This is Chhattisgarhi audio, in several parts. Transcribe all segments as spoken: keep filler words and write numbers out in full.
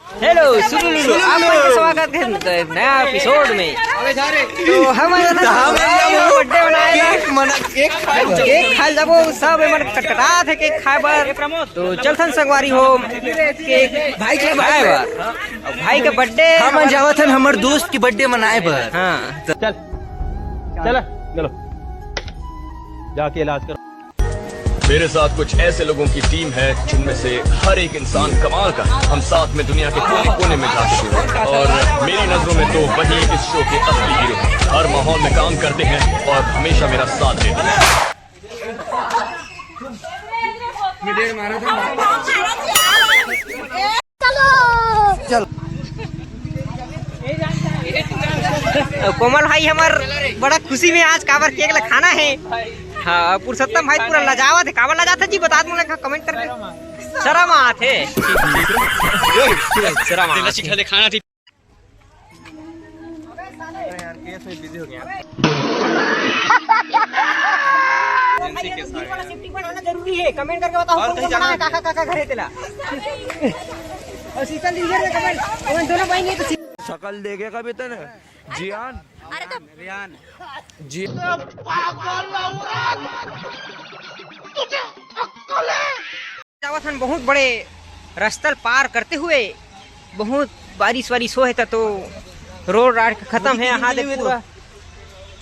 हेलो, सुलू लुलू, आप मन के स्वागत है नया एपिसोड में। तो हम बर्थडे मनाए बर केक खाए जाबो, सब एमन कटकटात हे केक खाए बर। तो चलथन संगवारी हो, केक भाई के खाए बर। भाई के बर्थडे। हमन जावत हन हमर दोस्त के बर्थडे मनाए बर। हाँ। चल, चल, चलो, जाके इलाज करो। मेरे साथ कुछ ऐसे लोगों की टीम है जिनमें से हर एक इंसान कमाल का। हम साथ में दुनिया के कोने कोने में जाते हैं और मेरी नजरों में तो वही इस शो के असली हीरो हैं। हर माहौल में काम करते हैं और हमेशा मेरा साथ देते हैं। चलो। कोमल भाई हमर बड़ा खुशी में आज काबर केक ला खाना है। हाँ, पुरुषोत्तम भाई पूरा लजावत है। काबर लजात है जी, बता दो कमेंट करके। शर्म आत है। शर्म आत है। खाना थी। जरूरी है, कमेंट करके बताओ कौन कौन बना है, काका काका घर है तेला। और शीतल जी, इधर से कमेंट, कमेंट दोनों भाई नहीं तो शकल देखे कभी तने जियान। अरे तो जी। जावत हन बहुत बड़े रस्ता ल पार करते हुए, बहुत बारिश वारिश होहे त तो रोड राड खतम है। यहाँ दे पूरा,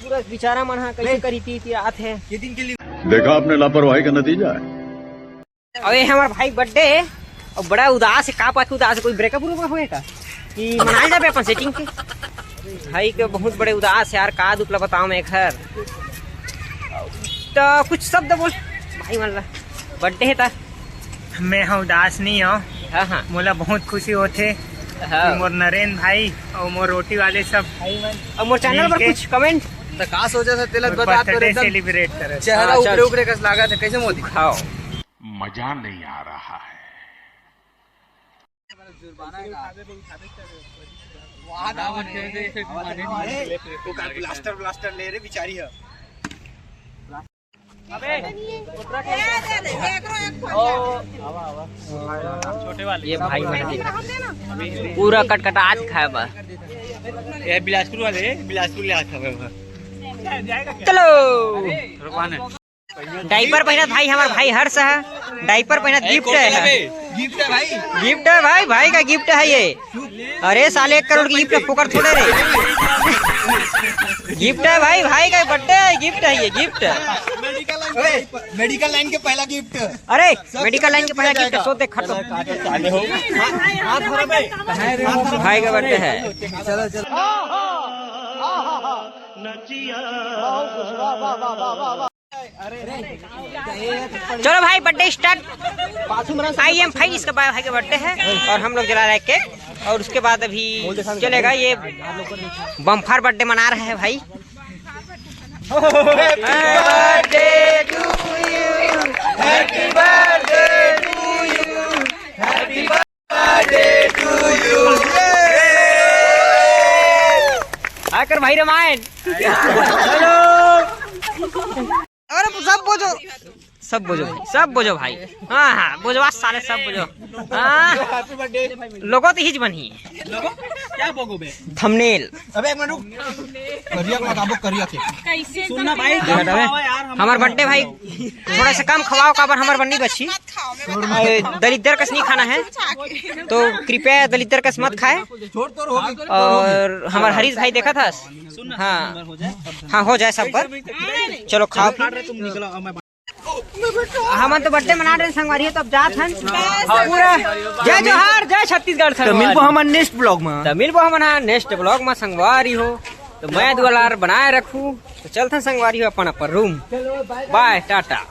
पूरा बेचारा मन हा कैसे करी ती, ती आत है। देखा आपने लापरवाही का नतीजा है। अबे हमार भाई बर्थडे है और बड़ा उदास है। का पाके उदास है? कोई ब्रेकअप उरेकअप होगे का कि मनाए जाबे अपन सेटिंग के? भाई के बहुत बड़े उदास है यार, का दुख ला बताओ मैं घर। तो कुछ शब्द बोल भाई, मन ला बर्थडे है ता। मैं हा उदास नहीं हूँ। हाँ, हाँ। मोला बहुत खुशी होथे हाँ। कि मोर नरेंद्र भाई और मोर रोटी वाले सब भाई मन और मोर चैनल पर मिलके कुछ कमेंट। तो का सोचा था तेला और बता तो बर्थडे एकदम सेलिब्रेट करे। चेहरा हाँ, उभरे चल। उभरे कस लागा था, कैसे मोदी? खाओ। मजा नहीं आ रहा है। ब्लास्टर ब्लास्टर ले रे बिचारी है। छोटे वाले ये भाई पूरा कटकटात खाए बा। ये बिलासपुर वाले, बिलासपुर ले आज खाए बा। चलो। रुकवाने। डायपर पहनत भाई, हमार भाई हर्ष है। डायपर पहनत गिफ्ट है। गिफ्ट है भाई। गिफ्ट है भाई, भाई का गिफ्ट है ये। अरे साले, एक करोड़ की गिफ्ट फोकट थोड़े रे। गिफ्ट है भाई, भाई का बर्थडे है, गिफ्ट है ये, गिफ्ट। मेडिकल लाइन के पहला गिफ्ट। अरे मेडिकल लाइन के पहला गिफ्ट, सो देख खत्म। भाई का बर्थडे है। चलो चलो। चलो भाई, birthday start. I am fine, इसका भाई का बर्थडे है और हम लोग जला रहे हैं केक और उसके बाद अभी चलेगा ये बम्फर बर्थडे मना रहा है भाई। Happy birthday to you, happy birthday to you, happy birthday to you। आकर भाई रामायण। हेलो। अरे सब बोझो, सब बोझो भाई, सब बोझो भाई। हाँ हाँ, बोझवा साले, सब बोझो। हाँ। लोगो तो हिच बनही। लोगो? क्या बोगो बे? थंबनेल। अबे एक मिनट रुक। करिया को बताबो, करिया के। सुन ना भाई, कम खाओ यार, हम हमार बर्थडे भाई, थोड़ा सा कम खवाओ, काबर हमार बन्नी बची। दलिद्दर कस नहीं खाना है, तो कृपया दलिद्दर कस मत खाए। छोड़ तो होगी। और हमार हरीश भाई देखा था। हाँ, हाँ, हो जाए सब पर। चलो खाओ। हमन तो बर्थडे मना रहे संगवारी हो, तो अब जात हन। पूरा जय जोहार, जय छत्तीसगढ़ तो संगवारी। मिलबो हमन नेक्स्ट ब्लॉग में। तो मिलबो हमन, हाँ, नेक्स्ट ब्लॉग में संगवारी हो। तो मैं दुआर बनाए रखू, तो चलथन संगवारी हो अपन अपन रूम। बाय, टाटा।